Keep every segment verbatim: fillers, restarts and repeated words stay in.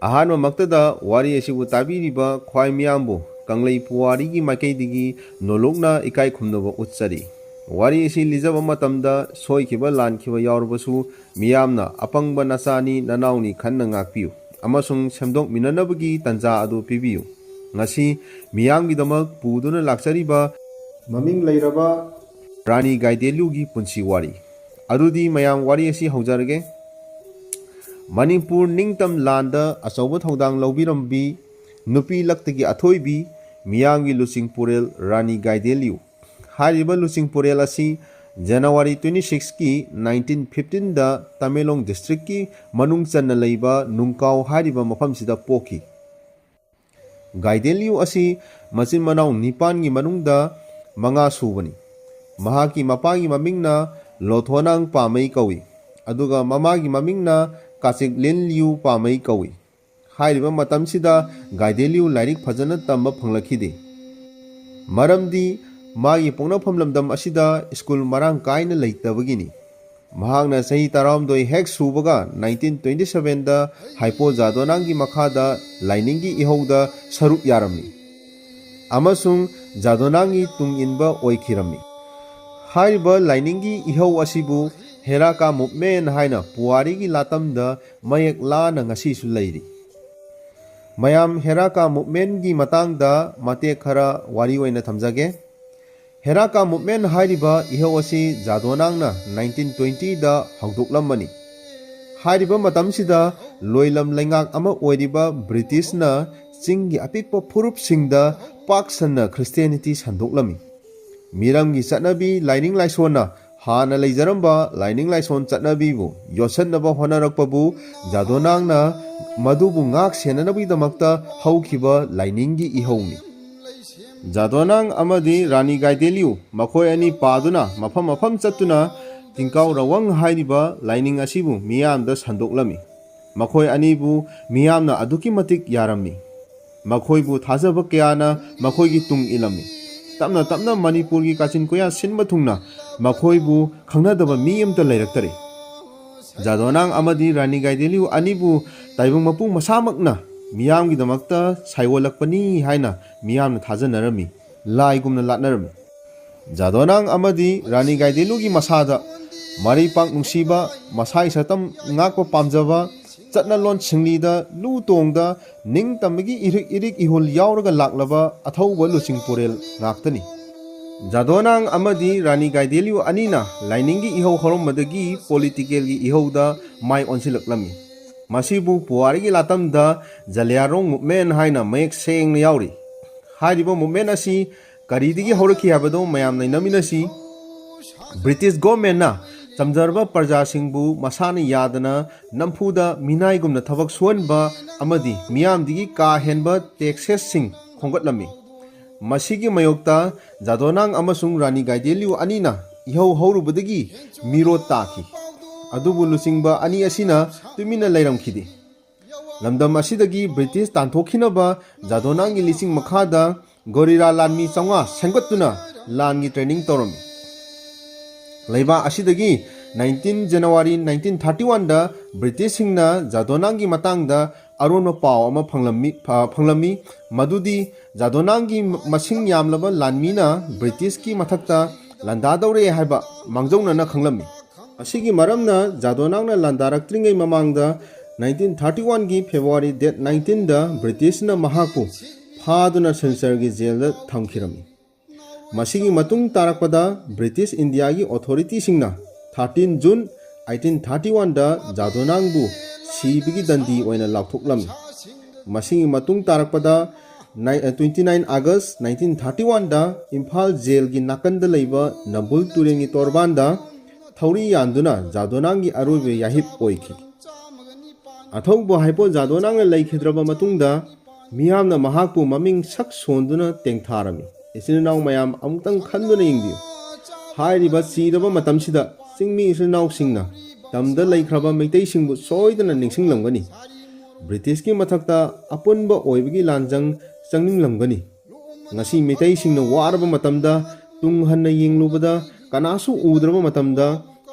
ꯑꯍꯥꯟꯕꯃꯛꯇꯗ ꯋꯥꯔꯤ ꯑꯁꯤꯕꯨ ꯇꯥꯕꯤꯔꯤꯕ ꯈ꯭ꯋꯥꯏ ꯃꯤꯌꯥꯝꯕꯨ ꯀꯪꯂꯩ ꯄꯨꯋꯥꯔꯤꯒꯤ ꯃꯥꯏꯀꯩꯗꯒꯤ ꯅꯣꯂꯨꯛꯅ ꯏꯀꯥꯏ ꯈꯨꯝꯅꯕ ꯎꯠꯆꯔꯤ꯫ ꯋꯥꯔꯤ ꯑꯁꯤ ꯂꯤꯖꯕ ꯃꯇꯝꯗ ꯁꯣꯏꯈꯤꯕ ꯂꯥꯟꯈꯤꯕ ꯌꯥꯎꯔꯕꯁꯨ ꯃꯤꯌꯥꯝꯅ ꯑꯄꯪꯕ ꯅꯆꯥꯅꯤ ꯅꯅꯥꯎꯅꯤ ꯈꯟꯅ ꯉꯥꯛꯄꯤꯌꯨ ꯑꯃꯁꯨꯡ ꯁꯦꯝꯗꯣꯛꯃꯤꯟꯅꯅꯕꯒꯤ ꯇꯟꯖꯥ ꯑꯗꯨ ꯄꯤꯕꯤꯌꯨ꯫ ꯉꯁꯤ ꯃꯤꯌꯥꯝꯒꯤꯗꯃꯛ ꯄꯨꯗꯨꯅ ꯂꯥꯛꯆꯔꯤꯕ ꯃꯃꯤꯡ ꯂꯩꯔꯕ ꯔꯥꯅꯤ ꯒꯥꯏꯗꯦꯂꯤꯌꯨꯒꯤ ꯄꯨꯟꯁꯤ ꯋꯥꯔꯤ꯫ ꯑꯗꯨꯗꯤ ꯃꯌꯥꯝ ꯋꯥꯔꯤ ꯑꯁꯤ ꯍꯧꯖꯔꯒꯦ꯫ ꯃꯅꯤꯄꯨꯔ ꯅꯤꯡꯇꯝ ꯂꯥꯟꯗ ꯑꯆꯧꯕ ꯊꯧꯗꯥꯡ ꯂꯧꯕꯤꯔꯝꯕꯤ ꯅꯨꯄꯤ ꯂꯛꯇꯒꯤ ꯑꯊꯣꯏꯕꯤ ꯃꯤꯌꯥꯝꯒꯤ ꯂꯨꯆꯤꯡ ꯄꯨꯔꯦꯜ ꯔꯥꯅꯤ ꯒꯥꯏꯗꯦꯂꯤꯌꯨ꯫ ꯍꯥꯏꯔꯤꯕ ꯂꯨꯆꯤꯡ ꯄꯨꯔꯦꯜ ꯑꯁꯤ ꯖꯅꯋꯥꯔꯤ ꯇ꯭ꯋꯦꯟꯇꯤ ꯁꯤꯛꯁꯀꯤ ꯅꯥꯏꯟꯇꯤꯟ ꯐꯤꯐꯇꯤꯟꯗ ꯇꯃꯦꯡꯂꯣꯡ ꯗꯤꯁꯇ꯭ꯔꯤꯛꯀꯤ ꯃꯅꯨꯡ ꯆꯟꯅ ꯂꯩꯕ ꯅꯨꯡꯀꯥꯎ ꯍꯥꯏꯔꯤꯕ ꯃꯐꯝꯁꯤꯗ ꯄꯣꯛꯈꯤ꯫ ꯒꯥꯏꯗꯦꯂꯤꯌꯨ ꯑꯁꯤ ꯃꯆꯤꯟ ꯃꯅꯥꯎ ꯅꯤꯄꯥꯟꯒꯤ ꯃꯅꯨꯡꯗ ꯃꯉꯥ ꯁꯨꯕꯅꯤ꯫ ꯃꯍꯥꯛꯀꯤ ꯃꯄꯥꯒꯤ ꯃꯃꯤꯡꯅ ꯂꯣꯊꯣꯅꯥꯡ ꯄꯥꯃꯩ ꯀꯧꯏ, ꯑꯗꯨꯒ ꯃꯃꯥꯒꯤ ꯃꯃꯤꯡꯅ ꯀꯥꯆꯤꯛꯂꯦꯟ ꯂꯤꯌꯨ ꯄꯥꯃꯩ ꯀꯧꯏ꯫ ꯍꯥꯏꯔꯤꯕ ꯃꯇꯝꯁꯤꯗ ꯒꯥꯏꯗꯦꯂꯤꯌꯨ ꯂꯥꯏꯔꯤꯛ ꯐꯖꯅ ꯇꯝꯕ ꯐꯪꯂꯛꯈꯤꯗꯦ꯫ ꯃꯔꯝꯗꯤ ꯃꯥꯒꯤ ꯄꯣꯛꯅꯐꯝ ꯂꯝꯗꯝ ꯑꯁꯤꯗ ꯁ꯭ꯀꯨꯜ ꯃꯔꯥꯡ ꯀꯥꯏꯅ ꯂꯩꯇꯕꯒꯤꯅꯤ꯫ ꯃꯍꯥꯛꯅ ꯆꯍꯤ ꯇꯔꯥꯍꯨꯝꯗꯣꯏ ꯍꯦꯛ ꯁꯨꯕꯒ ꯅꯥꯏꯟꯇꯤꯟ ꯇ꯭ꯋꯦꯟꯇꯤ ꯁꯚꯦꯟꯗ ꯍꯥꯏꯄꯣ ꯖꯥꯗꯣꯅꯥꯡꯒꯤ ꯃꯈꯥꯗ ꯂꯥꯏꯅꯤꯡꯒꯤ ꯏꯍꯧꯗ ꯁꯔꯨꯛ ꯌꯥꯔꯝꯃꯤ ꯑꯃꯁꯨꯡ ꯖꯥꯗꯣꯅꯥꯡꯒꯤ ꯇꯨꯡ ꯏꯟꯕ ꯑꯣꯏꯈꯤꯔꯝꯃꯤ꯫ ꯍꯥꯏꯔꯤꯕ ꯂꯥꯏꯅꯤꯡꯒꯤ ꯏꯍꯧ ꯑꯁꯤꯕꯨ ꯍꯦꯔꯥꯀꯥ ꯃꯨꯚꯃꯦꯟ ꯍꯥꯏꯅ ꯄꯨꯋꯥꯔꯤꯒꯤ ꯂꯥꯇꯝꯗ ꯃꯌꯦꯛ ꯂꯥꯅ ꯉꯁꯤꯁꯨ ꯂꯩꯔꯤ꯫ ꯃꯌꯥꯝ ꯍꯦꯔꯥꯀꯥ ꯃꯨꯚꯃꯦꯟꯒꯤ ꯃꯇꯥꯡꯗ ꯃꯇꯦꯛ ꯈꯔ ꯋꯥꯔꯤ ꯑꯣꯏꯅ ꯊꯝꯖꯒꯦ꯫ ꯍꯦꯔꯥꯀꯥ ꯃꯨꯚꯃꯦꯟ ꯍꯥꯏꯔꯤꯕ ꯏꯍꯧ ꯑꯁꯤ ꯖꯥꯗꯣꯅꯥꯡꯅ ꯅꯥꯏꯟꯇꯤꯟ ꯇ꯭ꯋꯦꯟꯇꯤꯗ ꯍꯧꯗꯣꯛꯂꯝꯕꯅꯤ꯫ ꯍꯥꯏꯔꯤꯕ ꯃꯇꯝꯁꯤꯗ ꯂꯣꯏꯂꯝ ꯂꯩꯉꯥꯛ ꯑꯃ ꯑꯣꯏꯔꯤꯕ ꯕ꯭ꯔꯤꯇꯤꯁꯅ ꯆꯤꯡꯒꯤ ꯑꯄꯤꯛꯄ ꯐꯨꯔꯨꯞꯁꯤꯡꯗ ꯄꯥꯛ ꯁꯟꯅ ꯈ꯭ꯔꯤꯁꯇꯤꯌꯥꯅꯤꯇꯤ ꯁꯟꯗꯣꯛꯂꯝꯃꯤ꯫ ꯃꯤꯔꯝꯒꯤ ꯆꯠꯅꯕꯤ ꯂꯥꯏꯅꯤꯡ ꯂꯥꯏꯁꯣꯟꯅ ꯍꯥꯟꯅ ꯂꯩꯖꯔꯝꯕ ꯂꯥꯏꯅꯤꯡ ꯂꯥꯏꯁꯣꯟ ꯆꯠꯅꯕꯤꯕꯨ ꯌꯣꯠꯁꯤꯟꯅꯕ ꯍꯣꯠꯅꯔꯛꯄꯕꯨ ꯖꯥꯗꯣꯅꯥꯡꯅ ꯃꯗꯨꯕꯨ ꯉꯥꯛ ꯁꯦꯟꯅꯅꯕꯒꯤꯗꯃꯛꯇ ꯍꯧꯈꯤꯕ ꯂꯥꯏꯅꯤꯡꯒꯤ ꯏꯍꯧꯅꯤ꯫ ꯖꯥꯗꯣꯅꯥꯡ ꯑꯃꯗꯤ ꯔꯥꯅꯤ ꯒꯥꯏꯗꯦꯂꯤꯌꯨ ꯃꯈꯣꯏ ꯑꯅꯤ ꯄꯥꯗꯨꯅ ꯃꯐꯝ ꯃꯐꯝ ꯆꯠꯇꯨꯅ ꯇꯤꯡꯀꯥꯎ ꯔꯋꯪ ꯍꯥꯏꯔꯤꯕ ꯂꯥꯏꯅꯤꯡ ꯑꯁꯤꯕꯨ ꯃꯤꯌꯥꯝꯗ ꯁꯟꯗꯣꯛꯂꯝꯃꯤ꯫ ꯃꯈꯣꯏ ꯑꯅꯤꯕꯨ ꯃꯤꯌꯥꯝꯅ ꯑꯗꯨꯛꯀꯤ ꯃꯇꯤꯛ ꯌꯥꯔꯝꯃꯤ꯫ ꯃꯈꯣꯏꯕꯨ ꯊꯥꯖꯕ ꯀꯌꯥꯅ ꯃꯈꯣꯏꯒꯤ ꯇꯨꯡ ꯏꯜꯂꯝꯃꯤ꯫ ꯇꯞꯅ ꯇꯞꯅ ꯃꯅꯤꯄꯨꯔꯒꯤ ꯀꯥꯆꯤꯟ ꯀꯣꯌꯥ ꯁꯤꯟꯕ ꯊꯨꯡꯅ ꯃꯈꯣꯏꯕꯨ ꯈꯪꯅꯗꯕ ꯃꯤ ꯑꯃꯠꯇ ꯂꯩꯔꯛꯇꯔꯦ꯫ ꯖꯥꯗꯣꯅꯥꯡ ꯑꯃꯗꯤ ꯔꯥꯅꯤ ꯒꯥꯏꯗꯦꯂꯤꯌꯨ ꯑꯅꯤꯕꯨ ꯇꯥꯏꯕꯪ ꯃꯄꯨ ꯃꯁꯥꯃꯛꯅ ꯃꯤꯌꯥꯝꯒꯤꯗꯃꯛꯇ ꯁꯥꯏꯑꯣꯜꯂꯛꯄꯅꯤ ꯍꯥꯏꯅ ꯃꯤꯌꯥꯝꯅ ꯊꯥꯖꯅꯔꯝꯃꯤ, ꯂꯥꯏꯒꯨꯝꯅ ꯂꯥꯠꯅꯔꯝꯃꯤ꯫ ꯖꯥꯗꯣꯅꯥꯡ ꯑꯃꯗꯤ ꯔꯥꯅꯤ ꯒꯥꯏꯗꯦꯂꯨꯒꯤ ꯃꯁꯥꯗ ꯃꯔꯩꯄꯥꯛ ꯅꯨꯡꯁꯤꯕ, ꯃꯁꯥꯒꯤ ꯁꯛꯇꯝ ꯉꯥꯛꯄ ꯄꯥꯝꯖꯕ, ꯆꯠꯅꯂꯣꯟ ꯁꯤꯡꯂꯤꯗ ꯂꯨ ꯇꯣꯡꯗ ꯅꯤꯡꯇꯝꯕꯒꯤ ꯏꯔꯤꯛ ꯏꯔꯤꯛ ꯏꯍꯨꯜ ꯌꯥꯎꯔꯒ ꯂꯥꯛꯂꯕ ꯑꯊꯧꯕ ꯂꯨꯆꯤꯡ ꯄꯨꯔꯦꯜ ꯉꯥꯛꯇꯅꯤ꯫ ꯖꯥꯗꯣꯅꯥꯡ ꯑꯃꯗꯤ ꯔꯥꯅꯤ ꯒꯥꯏꯗꯦꯂꯤꯌꯨ ꯑꯅꯤꯅ ꯂꯥꯏꯅꯤꯡꯒꯤ ꯏꯍꯧ ꯍꯧꯔꯝꯕꯗꯒꯤ ꯄꯣꯂꯤꯇꯤꯀꯦꯜꯒꯤ ꯏꯍꯧꯗ ꯃꯥꯏ ꯑꯣꯟꯁꯤꯜꯂꯛꯂꯝꯃꯤ꯫ ꯃꯁꯤꯕꯨ ꯄꯨꯋꯥꯔꯤꯒꯤ ꯂꯥꯇꯝꯗ ꯖꯂꯤꯌꯥꯔꯣꯡ ꯃꯨꯚꯃꯦꯟ ꯍꯥꯏꯅ ꯃꯌꯦꯛ ꯁꯦꯡꯅ ꯌꯥꯎꯔꯤ꯫ ꯍꯥꯏꯔꯤꯕ ꯃꯨꯚꯃꯦꯟ ꯑꯁꯤ ꯀꯔꯤꯗꯒꯤ ꯍꯧꯔꯛꯈꯤ ꯍꯥꯏꯕꯗꯨ ꯃꯌꯥꯝ ꯅꯩꯅꯃꯤꯟꯅꯁꯤ꯫ ꯕ꯭ꯔꯤꯇꯤꯁ ꯒꯣꯔꯃꯦꯟꯅ ꯆꯝꯖꯔꯕ ꯄ꯭ꯔꯖꯥꯁꯤꯡꯕꯨ ꯃꯁꯥꯅ ꯌꯥꯗꯅ ꯅꯝꯐꯨꯗ ꯃꯤꯅꯥꯏꯒꯨꯝꯅ ꯊꯕꯛ ꯁꯨꯍꯟꯕ ꯑꯃꯗꯤ ꯃꯤꯌꯥꯝꯗꯒꯤ ꯀꯥ ꯍꯦꯟꯕ ꯇꯦꯛꯁꯦꯁꯁꯤꯡ ꯈꯣꯝꯒꯠꯂꯝꯃꯤ꯫ ꯃꯁꯤꯒꯤ ꯃꯥꯌꯣꯛꯇ ꯖꯥꯗꯣꯅꯥꯡ ꯑꯃꯁꯨꯡ ꯔꯥꯅꯤ ꯒꯥꯏꯗꯦꯂꯤꯌꯨ ꯑꯅꯤꯅ ꯏꯍꯧ ꯍꯧꯔꯨꯕꯗꯒꯤ ꯃꯤꯔꯣꯠ ꯇꯥꯈꯤ꯫ ꯑꯗꯨꯕꯨ ꯂꯨꯆꯤꯡꯕ ꯑꯅꯤ ꯑꯁꯤꯅ ꯇꯨꯃꯤꯟꯅ ꯂꯩꯔꯝꯈꯤꯗꯦ꯫ ꯂꯝꯗꯝ ꯑꯁꯤꯗꯒꯤ ꯕ꯭ꯔꯤꯇꯤꯁ ꯇꯥꯟꯊꯣꯛꯈꯤꯅꯕ ꯖꯥꯗꯣꯅꯥꯡꯒꯤ ꯂꯤꯆꯤꯡ ꯃꯈꯥꯗ ꯒꯣꯔꯤꯔꯥ ꯂꯥꯟꯃꯤ ꯆꯥꯝꯃꯉꯥ ꯁꯦꯝꯒꯠꯇꯨꯅ ꯂꯥꯟꯒꯤ ꯇ꯭ꯔꯦꯅꯤꯡ ꯇꯧꯔꯝꯃꯤ꯫ ꯂꯩꯕꯥꯛ ꯑꯁꯤꯗꯒꯤ nineteen January nineteen thirty one ꯗ ꯕ꯭ꯔꯤꯇꯤꯁꯁꯤꯡꯅ ꯖꯥꯗꯣꯅꯥꯡꯒꯤ ꯃꯇꯥꯡꯗ ꯑꯔꯣꯟꯕ ꯄꯥꯎ ꯑꯃ ꯐꯪꯂꯝꯃꯤ, ꯐ-, ꯐꯪꯂꯝꯃꯤ, ꯃꯗꯨꯗꯤ ꯖꯥꯗꯣꯅꯥꯡꯒꯤ ꯃꯁꯤꯡ ꯌꯥꯝꯂꯕ ꯂꯥꯟꯃꯤꯅ ꯕ꯭ꯔꯤꯇꯤꯁꯀꯤ ꯃꯊꯛꯇ ꯂꯥꯟꯗꯥꯗꯧꯔꯦ ꯍꯥꯏꯕ ꯃꯥꯡꯖꯧꯅꯅ ꯈꯪꯂꯝꯃꯤ꯫ ꯑꯁꯤꯒꯤ ꯃꯔꯝꯅ ꯖꯥꯗꯣꯅꯥꯡꯅ ꯂꯥꯟꯗꯥꯔꯛꯇ꯭ꯔꯤꯉꯩ ꯃꯃꯥꯡꯗ nineteen thirty one ꯒꯤ February date nineteen ꯗ ꯕ꯭ꯔꯤꯇꯤꯁꯅ ꯃꯍꯥꯛꯄꯨ ꯐꯥꯗꯨꯅ ꯁꯤꯜꯆꯔꯒꯤ ꯖꯦꯜꯗ ꯊꯝꯈꯤꯔꯝꯃꯤ꯫ ꯃꯁꯤꯒꯤ ꯃꯇꯨꯡ ꯇꯥꯔꯛꯄꯗ ꯕ꯭ꯔꯤꯇꯤꯁ ꯏꯟꯗꯤꯌꯥꯒꯤ ꯑꯣꯊꯣꯔꯤꯇꯤꯁꯤꯡꯅ thirteen June eighteen thirty one ꯗ ꯖꯥꯗꯣꯅꯥꯡꯕꯨ ꯁꯤꯕꯒꯤ ꯗꯟꯗꯤ ꯑꯣꯏꯅ ꯂꯥꯎꯊꯣꯛꯂꯝꯃꯤ꯫ ꯃꯁꯤꯒꯤ ꯃꯇꯨꯡ ꯇꯥꯔꯛꯄꯗ ꯅꯥꯏ-, twenty nine August nineteen thirty one ꯗ ꯏꯝꯐꯥꯜ ꯖꯦꯜꯒꯤ ꯅꯥꯀꯟꯗ ꯂꯩꯕ ꯅꯝꯕꯨꯜ ꯇꯨꯔꯦꯜꯒꯤ ꯇꯣꯔꯕꯥꯟꯗ ꯊꯧꯔꯤ ꯌꯥꯟꯗꯨꯅ ꯖꯥꯗꯣꯅꯥꯡꯒꯤ ꯑꯔꯣꯏꯕ ꯌꯥꯍꯤꯞ ꯑꯣꯏꯈꯤ꯫ ꯑꯊꯧꯕ ꯍꯥꯏꯄꯣ ꯖꯥꯗꯣꯅꯥꯡꯅ ꯂꯩꯈꯤꯗ꯭ꯔꯕ ꯃꯇꯨꯡꯗ ꯃꯤꯌꯥꯝꯅ ꯃꯍꯥꯛꯄꯨ ꯃꯃꯤꯡ ꯁꯛ ꯁꯣꯟꯗꯨꯅ ꯇꯦꯡꯊꯥꯔꯝꯃꯤ꯫ ꯏꯆꯤꯟ ꯏꯅꯥꯎ ꯃꯌꯥꯝ ꯑꯃꯨꯛꯇꯪ ꯈꯟꯗꯨꯅ ꯌꯦꯡꯕꯤꯌꯨ꯫ ꯍꯥꯏꯔꯤꯕ ꯆꯤꯔꯕ ꯃꯇꯝꯁꯤꯗ ꯆꯤꯡꯃꯤ ꯏꯆꯤꯟ ꯏꯅꯥꯎꯁꯤꯡꯅ ꯇꯝꯗ ꯂꯩꯈ꯭ꯔꯕ ꯃꯩꯇꯩꯁꯤꯡꯕꯨ ꯁꯣꯏꯗꯅ ꯅꯤꯡꯁꯤꯡꯂꯝꯒꯅꯤ꯫ ꯕ꯭ꯔꯤꯇꯤꯁꯀꯤ ꯃꯊꯛꯇ ꯑꯄꯨꯟꯕ ꯑꯣꯏꯕꯒꯤ ꯂꯥꯟꯖꯪ ꯆꯪꯅꯤꯡꯂꯝꯒꯅꯤ꯫ ꯉꯁꯤ ꯃꯩꯇꯩꯁꯤꯡꯅ ꯋꯥꯔꯕ ꯃꯇꯝꯗ, ꯇꯨꯡ ꯍꯟꯅ ꯌꯦꯡꯂꯨꯕꯗ ꯀꯅꯥꯁꯨ ꯎꯗ꯭ꯔꯕ ꯃꯇꯝꯗ,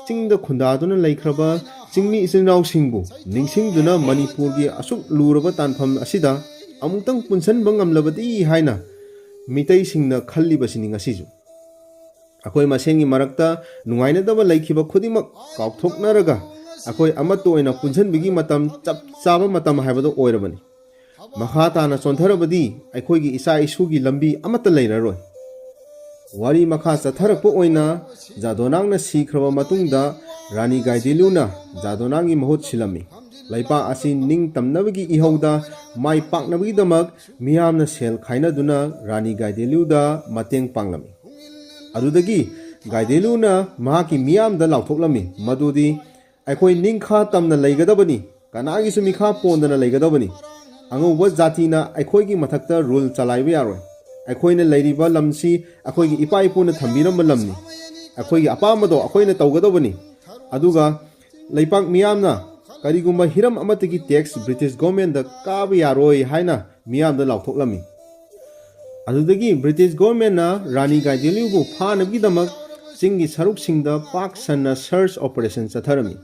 ꯆꯤꯡꯗ ꯈꯨꯟꯗꯥꯗꯨꯅ ꯂꯩꯈ꯭ꯔꯕ ꯆꯤꯡꯃꯤ ꯏꯆꯤꯟ ꯏꯅꯥꯎꯁꯤꯡꯕꯨ ꯅꯤꯡꯁꯤꯡꯗꯨꯅ ꯃꯅꯤꯄꯨꯔꯒꯤ ꯑꯁꯨꯛ ꯂꯨꯔꯕ ꯇꯥꯟꯐꯝ ꯑꯁꯤꯗ ꯑꯃꯨꯛꯇꯪ ꯄꯨꯟꯁꯤꯟꯕ ꯉꯝꯂꯕꯗꯤ ꯍꯥꯏꯅ ꯃꯤꯇꯩꯁꯤꯡꯅ ꯈꯜꯂꯤꯕꯁꯤꯅꯤ ꯉꯁꯤꯁꯨ꯫ ꯑꯩꯈꯣꯏ ꯃꯁꯦꯟꯒꯤ ꯃꯔꯛꯇ ꯅꯨꯡꯉꯥꯏꯅꯗꯕ ꯂꯩꯈꯤꯕ ꯈꯨꯗꯤꯡꯃꯛ ꯀꯥꯎꯊꯣꯛꯅꯔꯒ ꯑꯩꯈꯣꯏ ꯑꯃꯠꯇ ꯑꯣꯏꯅ ꯄꯨꯟꯁꯤꯟꯕꯒꯤ ꯃꯇꯝ, ꯆꯞ ꯆꯥꯕ ꯃꯇꯝ ꯍꯥꯏꯕꯗꯨ ꯑꯣꯏꯔꯕꯅꯤ꯫ ꯃꯈꯥ ꯇꯥꯅ ꯆꯣꯟꯊꯔꯕꯗꯤ ꯑꯩꯈꯣꯏꯒꯤ ꯏꯆꯥ ꯏꯁꯨꯒꯤ ꯂꯝꯕꯤ ꯑꯃꯠꯇ ꯂꯩꯔꯔꯣꯏ꯫ ꯋꯥꯔꯤ ꯃꯈꯥ ꯆꯠꯊꯔꯛꯄ ꯑꯣꯏꯅ ꯖꯥꯗꯣꯅꯥꯡꯅ ꯁꯤꯈ꯭ꯔꯕ ꯃꯇꯨꯡꯗ ꯔꯥꯅꯤ ꯒꯥꯏꯗꯤꯂꯨꯅ ꯖꯥꯗꯣꯅꯥꯡꯒꯤ ꯃꯍꯨꯠ ꯁꯤꯜꯂꯝꯃꯤ꯫ ꯂꯩꯄꯥꯛ ꯑꯁꯤ ꯅꯤꯡꯇꯝꯅꯕꯒꯤ ꯏꯍꯧꯗ ꯃꯥꯏ ꯄꯥꯛꯅꯕꯒꯤꯗꯃꯛ ꯃꯤꯌꯥꯝꯅ ꯁꯦꯜ ꯈꯥꯏꯅꯗꯨꯅ ꯔꯥꯅꯤ ꯒꯥꯏꯗꯤꯂꯨꯗ ꯃꯇꯦꯡ ꯄꯥꯡꯂꯝꯃꯤ꯫ ꯑꯗꯨꯗꯒꯤ ꯒꯥꯏꯗꯤꯂꯨꯅ ꯃꯍꯥꯛꯀꯤ ꯃꯤꯌꯥꯝꯗ ꯂꯥꯎꯊꯣꯛꯂꯝꯃꯤ ꯃꯗꯨꯗꯤ, "ꯑꯩꯈꯣꯏ ꯅꯤꯡꯈꯥ ꯇꯝꯅ ꯂꯩꯒꯗꯕꯅꯤ, ꯀꯅꯥꯒꯤꯁꯨ ꯃꯤꯈꯥ ꯄꯣꯟꯗꯅ ꯂꯩꯒꯗꯕꯅꯤ꯫ ꯑꯉꯧꯕ ꯖꯥꯇꯤꯅ ꯑꯩꯈꯣꯏꯒꯤ ꯃꯊꯛꯇ ꯔꯨꯜ ꯆꯂꯥꯏꯕ ꯌꯥꯔꯣꯏ꯫ ꯑꯩꯈꯣꯏꯅ ꯂꯩꯔꯤꯕ ꯂꯝꯁꯤ ꯑꯩꯈꯣꯏꯒꯤ ꯏꯄꯥ ꯏꯄꯨꯅ ꯊꯝꯕꯤꯔꯝꯕ ꯂꯝꯅꯤ꯫ ꯑꯩꯈꯣꯏꯒꯤ ꯑꯄꯥꯝꯕꯗꯣ ꯑꯩꯈꯣꯏꯅ ꯇꯧꯒꯗꯕꯅꯤ꯫" ꯑꯗꯨꯒ ꯂꯩꯄꯥꯛ ꯃꯤꯌꯥꯝꯅ ꯀꯔꯤꯒꯨꯝꯕ ꯍꯤꯔꯝ ꯑꯃꯠꯇꯒꯤ ꯇꯦꯛꯁ ꯕ꯭ꯔꯤꯇꯤꯁ ꯒꯣꯔꯃꯦꯟꯗ ꯀꯥꯕ ꯌꯥꯔꯣꯏ ꯍꯥꯏꯅ ꯃꯤꯌꯥꯝꯗ ꯂꯥꯎꯊꯣꯛꯂꯝꯃꯤ꯫ ꯑꯗꯨꯗꯒꯤ ꯕ꯭ꯔꯤꯇꯤꯁ ꯒꯣꯔꯃꯦꯟꯅ ꯔꯥꯅꯤ ꯒꯥꯏꯗꯤꯂꯤꯌꯨꯕꯨ ꯐꯥꯅꯕꯒꯤꯗꯃꯛ ꯆꯤꯡꯒꯤ ꯁꯔꯨꯛꯁꯤꯡꯗ ꯄꯥꯛ ꯁꯟꯅ ꯁꯔꯆ ꯑꯣꯄꯔꯦꯁꯟ ꯆꯠꯊꯔꯝꯃꯤ꯫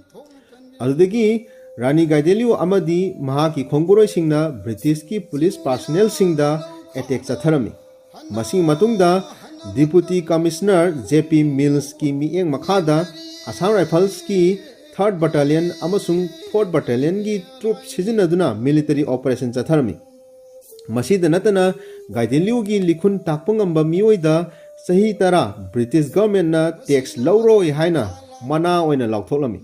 ꯑꯗꯨꯗꯒꯤ ꯔꯥꯅꯤ ꯒꯥꯏꯗꯤꯂꯤꯌꯨ ꯑꯃꯗꯤ ꯃꯍꯥꯛꯀꯤ ꯈꯣꯡꯕꯨꯔꯣꯏꯁꯤꯡꯅ ꯕ꯭ꯔꯤꯇꯤꯁꯀꯤ ꯄꯨꯂꯤꯁ ꯄꯥꯔꯁꯅꯦꯜꯁꯤꯡꯗ ꯑꯦꯇꯦꯛ ꯆꯠꯊꯔꯝꯃꯤ꯫ ꯃꯁꯤꯒꯤ ꯃꯇꯨꯡꯗ ꯗꯤꯄꯨꯇꯤ ꯀꯃꯤꯁꯅꯔ ꯖꯦ ꯄꯤ ꯃꯤꯜꯁꯀꯤ ꯃꯤꯠꯌꯦꯡ ꯃꯈꯥꯗ ꯑꯁꯥꯝ ꯔꯥꯏꯐꯜꯁꯀꯤ ꯊꯥꯔꯠ ꯕꯠꯇꯥꯂꯤꯌꯟ ꯑꯃꯁꯨꯡ ꯐꯣꯔꯠ ꯕꯠꯇꯥꯂꯤꯌꯟꯒꯤ ꯇ꯭ꯔꯨꯞ ꯁꯤꯖꯤꯟꯅꯗꯨꯅ ꯃꯤꯂꯤꯇꯔꯤ ꯑꯣꯄꯔꯦꯁꯟ ꯆꯠꯊꯔꯝꯃꯤ꯫ ꯃꯁꯤꯗ ꯅꯠꯇꯅ ꯒꯥꯏꯗꯤꯂꯤꯌꯨꯒꯤ ꯂꯤꯈꯨꯟ ꯇꯥꯛꯄ ꯉꯝꯕ ꯃꯤꯑꯣꯏꯗ ꯆꯍꯤ ꯇꯔꯥ ꯕ꯭ꯔꯤꯇꯤꯁ ꯒꯚꯔꯟꯃꯦꯟꯠꯅ ꯇꯦꯛꯁ ꯂꯧꯔꯣꯏ ꯍꯥꯏꯅ ꯃꯅꯥ ꯑꯣꯏꯅ ꯂꯥꯎꯊꯣꯛꯂꯝꯃꯤ꯫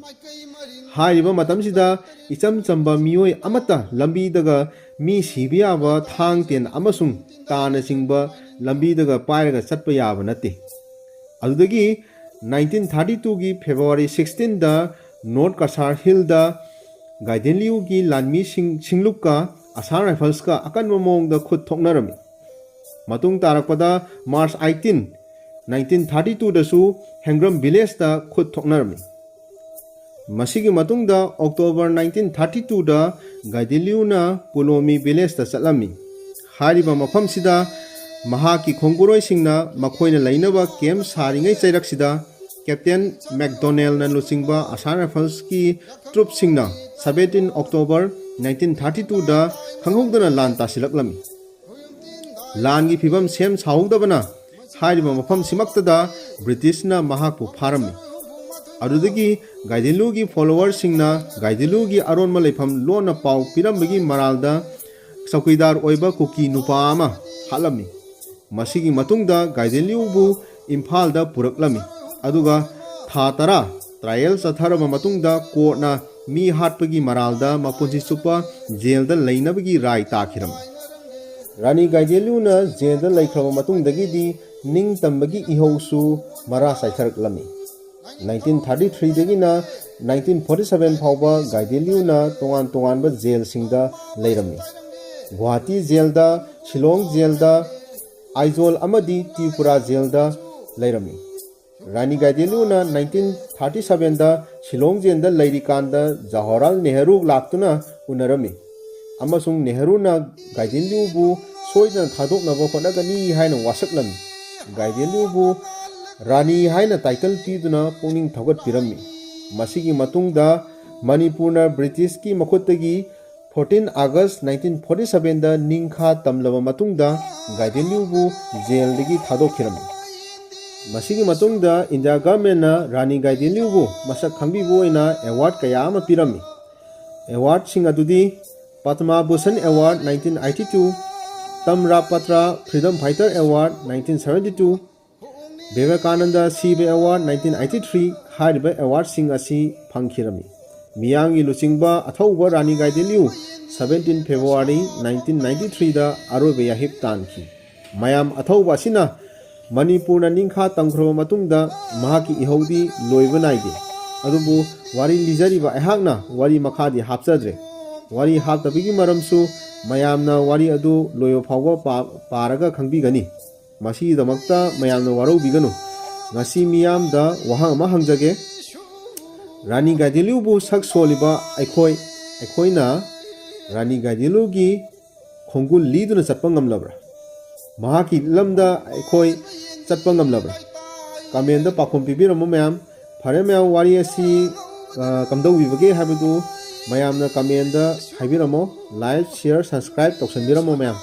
ꯍꯥꯏꯔꯤꯕ ꯃꯇꯝꯁꯤꯗ ꯏꯆꯝ ꯆꯝꯕ ꯃꯤꯑꯣꯏ ꯑꯃꯠꯇ ꯂꯝꯕꯤꯗꯒ ꯃꯤ ꯁꯤꯕ ꯌꯥꯕ ꯊꯥꯡ ꯇꯦꯟ ꯑꯃꯁꯨꯡ ꯇꯥꯅꯆꯤꯡꯕ ꯂꯝꯕꯤꯗꯒ ꯄꯥꯏꯔꯒ ꯆꯠꯄ ꯌꯥꯕ ꯅꯠꯇꯦ꯫ ꯑꯗꯨꯗꯒꯤ ꯅꯥꯏꯟꯇꯤꯟ ꯊꯥꯔꯇꯤ ꯇꯨꯒꯤ ꯐꯦꯕ꯭ꯔꯨꯋꯥꯔꯤ ꯁꯤꯛꯁꯇꯤꯟꯗ ꯅꯣꯔꯠ ꯀꯁꯥꯔ ꯍꯤꯜꯗ ꯒꯥꯏꯗꯤꯂꯤꯌꯨꯒꯤ ꯂꯥꯟꯃꯤꯁꯤꯡ ꯁꯤꯡꯂꯨꯞꯀ ꯑꯁꯥꯝ ꯔꯥꯏꯐꯜꯁꯀ ꯑꯀꯟꯕ ꯃꯑꯣꯡꯗ ꯈꯨꯠ ꯊꯣꯛꯅꯔꯝꯃꯤ꯫ ꯃꯇꯨꯡ ꯇꯥꯔꯛꯄꯗ ꯃꯥꯔꯆ ꯑꯩꯠꯇꯤꯟ, ꯅꯥꯏꯟꯇꯤꯟ ꯊꯥꯔꯇꯤ ꯇꯨꯗꯁꯨ ꯍꯦꯡꯒ꯭ꯔꯝ ꯚꯤꯂꯦꯖꯇ ꯈꯨꯠ ꯊꯣꯛꯅꯔꯝꯃꯤ꯫ ꯃꯁꯤꯒꯤ ꯃꯇꯨꯡꯗ ꯑꯣꯛꯇꯣꯕꯔ ꯅꯥꯏꯟꯇꯤꯟ ꯊꯥꯔꯇꯤ ꯇꯨꯗ ꯒꯥꯏꯗꯤꯂꯤꯌꯨꯅ ꯄꯨꯂꯣꯃꯤ ꯚꯤꯂꯦꯖꯇ ꯆꯠꯂꯝꯃꯤ꯫ ꯍꯥꯏꯔꯤꯕ ꯃꯐꯝꯁꯤꯗ ꯃꯍꯥꯛꯀꯤ ꯈꯣꯡꯕꯨꯔꯣꯏꯁꯤꯡꯅ ꯃꯈꯣꯏꯅ ꯂꯩꯅꯕ ꯀꯦꯝꯞ ꯁꯥꯔꯤꯉꯩ ꯆꯩꯔꯛꯁꯤꯗ ꯀꯦꯞꯇꯦꯟ ꯃꯦꯛꯗꯣꯅꯦꯜꯅ ꯂꯨꯆꯤꯡꯕ Assam ꯔꯥꯏꯐꯜꯁꯀꯤ ꯇ꯭ꯔꯨꯞꯁꯤꯡꯅ seventeen October nineteen thirty twoꯗ ꯈꯪꯍꯧꯗꯅ ꯂꯥꯟ ꯇꯥꯁꯤꯜꯂꯛꯂꯝꯃꯤ꯫ ꯂꯥꯟꯒꯤ ꯐꯤꯕꯝ ꯁꯦꯝ ꯁꯥꯍꯧꯗꯕꯅ ꯍꯥꯏꯔꯤꯕ ꯃꯐꯝꯁꯤꯃꯛꯇꯗ ꯕ꯭ꯔꯤꯇꯤꯁꯅ ꯃꯍꯥꯛꯄꯨ ꯐꯥꯔꯝꯃꯤ꯫ ꯑꯗꯨꯗꯒꯤ ꯒꯥꯏꯗꯤꯟꯂꯨꯒꯤ ꯐꯣꯂꯣꯋꯔꯁꯤꯡꯅ ꯒꯥꯏꯗꯤꯟꯂꯨꯒꯤ ꯑꯔꯣꯟꯕ ꯂꯩꯐꯝ ꯂꯣꯟꯅ ꯄꯥꯎ ꯄꯤꯔꯝꯕꯒꯤ ꯃꯔꯥꯜꯗ ꯆꯧꯀꯤꯗꯥꯔ ꯑꯣꯏꯕ ꯀꯨꯀꯤ ꯅꯨꯄꯥ ꯑꯃ ꯍꯥꯠꯂꯝꯃꯤ꯫ ꯃꯁꯤꯒꯤ ꯃꯇꯨꯡꯗ ꯒꯥꯏꯗꯤꯟꯂꯤꯎꯕꯨ ꯏꯝꯐꯥꯜꯗ ꯄꯨꯔꯛꯂꯝꯃꯤ, ꯑꯗꯨꯒ ꯊꯥ ꯇꯔꯥ ꯇ꯭ꯔꯥꯏꯌꯦꯜ ꯆꯠꯊꯔꯕ ꯃꯇꯨꯡꯗ ꯀꯣꯔꯠꯅ ꯃꯤ ꯍꯥꯠꯄꯒꯤ ꯃꯔꯥꯜꯗ ꯃꯄꯨꯟꯁꯤ ꯆꯨꯞꯄ ꯖꯦꯜꯗ ꯂꯩꯅꯕꯒꯤ ꯔꯥꯏ ꯇꯥꯈꯤꯔꯝꯃꯤ꯫ ꯔꯥꯅꯤ ꯒꯥꯏꯗꯤꯟꯂꯤꯎꯅ ꯖꯦꯜꯗ ꯂꯩꯈ꯭ꯔꯕ ꯃꯇꯨꯡꯗꯒꯤꯗꯤ ꯅꯤꯡꯇꯝꯕꯒꯤ ꯏꯍꯧꯁꯨ ꯃꯔꯥ ꯆꯥꯏꯊꯔꯛꯂꯝꯃꯤ꯫ Nineteen thirty threeꯗꯒꯤꯅ nineteen forty seven ꯐꯥꯎꯕ ꯒꯥꯏꯗꯤꯟꯂꯤꯎꯅ ꯇꯣꯉꯥꯟ ꯇꯣꯉꯥꯟꯕ ꯖꯦꯜꯁꯤꯡꯗ ꯂꯩꯔꯝꯃꯤ꯫ ꯒꯨꯋꯥꯍꯥꯇꯤ ꯖꯦꯜꯗ, ꯁꯤꯂꯣꯡ ꯖꯦꯜꯗ, ꯑꯥꯏꯖꯣꯜ ꯑꯃꯗꯤ ꯇ꯭ꯔꯤꯄꯨꯔꯥ ꯖꯦꯜꯗ ꯂꯩꯔꯝꯃꯤ꯫ ꯔꯥꯅꯤ ꯒꯥꯏꯗꯤꯟꯂꯤꯎꯅ nineteen thirty sevenꯗ ꯁꯤꯂꯣꯡ ꯖꯦꯜꯗ ꯂꯩꯔꯤꯀꯥꯟꯗ ꯖꯋꯥꯍꯔꯂꯥꯜ ꯅꯦꯍꯔꯨ ꯂꯥꯛꯇꯨꯅ ꯎꯅꯔꯝꯃꯤ ꯑꯃꯁꯨꯡ ꯅꯦꯍꯔꯨꯅ ꯒꯥꯏꯗꯤꯟꯂꯤꯎꯕꯨ ꯁꯣꯏꯗꯅ ꯊꯥꯗꯣꯛꯅꯕ ꯍꯣꯠꯅꯒꯅꯤ ꯍꯥꯏꯅ ꯋꯥꯁꯛꯂꯝꯃꯤ꯫ ꯒꯥꯏꯗꯤꯟꯂꯤꯎꯕꯨ ꯔꯥꯅꯤ ꯍꯥꯏꯅ ꯇꯥꯏꯇꯜ ꯄꯤꯗꯨꯅ ꯄꯨꯛꯅꯤꯡ ꯊꯧꯒꯠꯄꯤꯔꯝꯃꯤ꯫ ꯃꯁꯤꯒꯤ ꯃꯇꯨꯡꯗ ꯃꯅꯤꯄꯨꯔꯅ ꯕ꯭ꯔꯤꯇꯤꯁꯀꯤ ꯃꯈꯨꯠꯇꯒꯤ fourteen August nineteen forty sevenꯗ ꯅꯤꯡꯈꯥ ꯇꯝꯂꯕ ꯃꯇꯨꯡꯗ ꯒꯥꯏꯗꯤꯟꯂꯤꯎꯕꯨ ꯖꯦꯜꯗꯒꯤ ꯊꯥꯗꯣꯛꯈꯤꯔꯝꯃꯤ꯫ ꯃꯁꯤꯒꯤ ꯃꯇꯨꯡꯗ ꯏꯟꯗꯤꯌꯥ ꯒꯚꯔꯟꯃꯦꯟꯅ ꯔꯥꯅꯤ ꯒꯥꯏꯗꯤꯟꯂꯤꯎꯕꯨ ꯃꯁꯛ ꯈꯪꯕꯤꯕ ꯑꯣꯏꯅ ꯑꯦꯋꯥꯔꯗ ꯀꯌꯥ ꯑꯃ ꯄꯤꯔꯝꯃꯤ꯫ ꯑꯦꯋꯥꯔꯗꯁꯤꯡ ꯑꯗꯨꯗꯤ Padma Bhushan award nineteen eighty two, Tamra Patra freedom fighter award nineteen seventy two, Vivekananda Seva award nineteen eighty three ꯍꯥꯏꯔꯤꯕ ꯑꯦꯋꯥꯔꯗꯁꯤꯡ ꯑꯁꯤ ꯐꯪꯈꯤꯔꯝꯃꯤ꯫ ꯃꯤꯌꯥꯝꯒꯤ ꯂꯨꯆꯤꯡꯕ ꯑꯊꯧꯕ ꯔꯥꯅꯤ ꯒꯥꯏꯗꯤꯟꯂꯤꯎ seventeen February nineteen ninety threeꯗ ꯑꯔꯣꯏꯕ ꯌꯥꯍꯤꯞ ꯇꯥꯟꯈꯤ꯫ ꯃꯌꯥꯝ ꯑꯊꯧꯕ ꯑꯁꯤꯅ ꯃꯅꯤꯄꯨꯔꯅ ꯅꯤꯡꯈꯥ ꯇꯝꯈ꯭ꯔꯕ ꯃꯇꯨꯡꯗ ꯃꯍꯥꯛꯀꯤ ꯏꯍꯧꯗꯤ ꯂꯣꯏꯕ ꯅꯥꯏꯗꯦ꯫ ꯑꯗꯨꯕꯨ ꯋꯥꯔꯤ ꯂꯤꯖꯔꯤꯕ ꯑꯩꯍꯥꯛꯅ ꯋꯥꯔꯤ ꯃꯈꯥꯗꯤ ꯍꯥꯞꯆꯗ꯭ꯔꯦ꯫ ꯋꯥꯔꯤ ꯍꯥꯞꯇꯕꯒꯤ ꯃꯔꯝꯁꯨ ꯃꯌꯥꯝꯅ ꯋꯥꯔꯤ ꯑꯗꯨ ꯂꯣꯏꯕ ꯐꯥꯎꯕ ꯄꯥ-, ꯄꯥꯔꯒ ꯈꯪꯕꯤꯒꯅꯤ꯫ ꯃꯁꯤꯒꯤꯗꯃꯛꯇ ꯃꯌꯥꯝꯅ ꯋꯥꯔꯧꯕꯤꯒꯅꯨ꯫ ꯉꯁꯤ ꯃꯤꯌꯥꯝꯗ ꯋꯥꯍꯪ ꯑꯃ ꯍꯪꯖꯒꯦ꯫ ꯔꯥꯅꯤ ꯒꯥꯏꯗꯤꯟꯂꯤꯎꯕꯨ ꯁꯛ ꯁꯣꯜꯂꯤꯕ ꯑꯩꯈꯣꯏ, ꯑꯩꯈꯣꯏꯅ ꯔꯥꯅꯤ ꯒꯥꯏꯗꯤꯟꯂꯤꯎꯒꯤ ꯈꯣꯡꯒꯨꯜ ꯂꯤꯗꯨꯅ ꯆꯠꯄ ꯉꯝꯂꯕ꯭ꯔꯥ? ꯃꯍꯥꯛꯀꯤ ꯂꯝꯗ ꯑꯩꯈꯣꯏ ꯆꯠꯄ ꯉꯝꯂꯕ꯭ꯔꯥ? ꯀꯃꯦꯟꯗ ꯄꯥꯎꯈꯨꯝ ꯄꯤꯕꯤꯔꯝꯃꯣ ꯃꯌꯥꯝ꯫ ꯐꯔꯦ ꯃꯌꯥꯝ, ꯋꯥꯔꯤ ꯑꯁꯤ, ꯑ, ꯀꯝꯗꯧꯕꯤꯕꯒꯦ ꯍꯥꯏꯕꯗꯨ ꯃꯌꯥꯝꯅ ꯀꯃꯦꯟꯗ ꯍꯥꯏꯕꯤꯔꯝꯃꯣ꯫ Like, share, subscribe ꯇꯧꯁꯟꯕꯤꯔꯝꯃꯣ ꯃꯌꯥꯝ꯫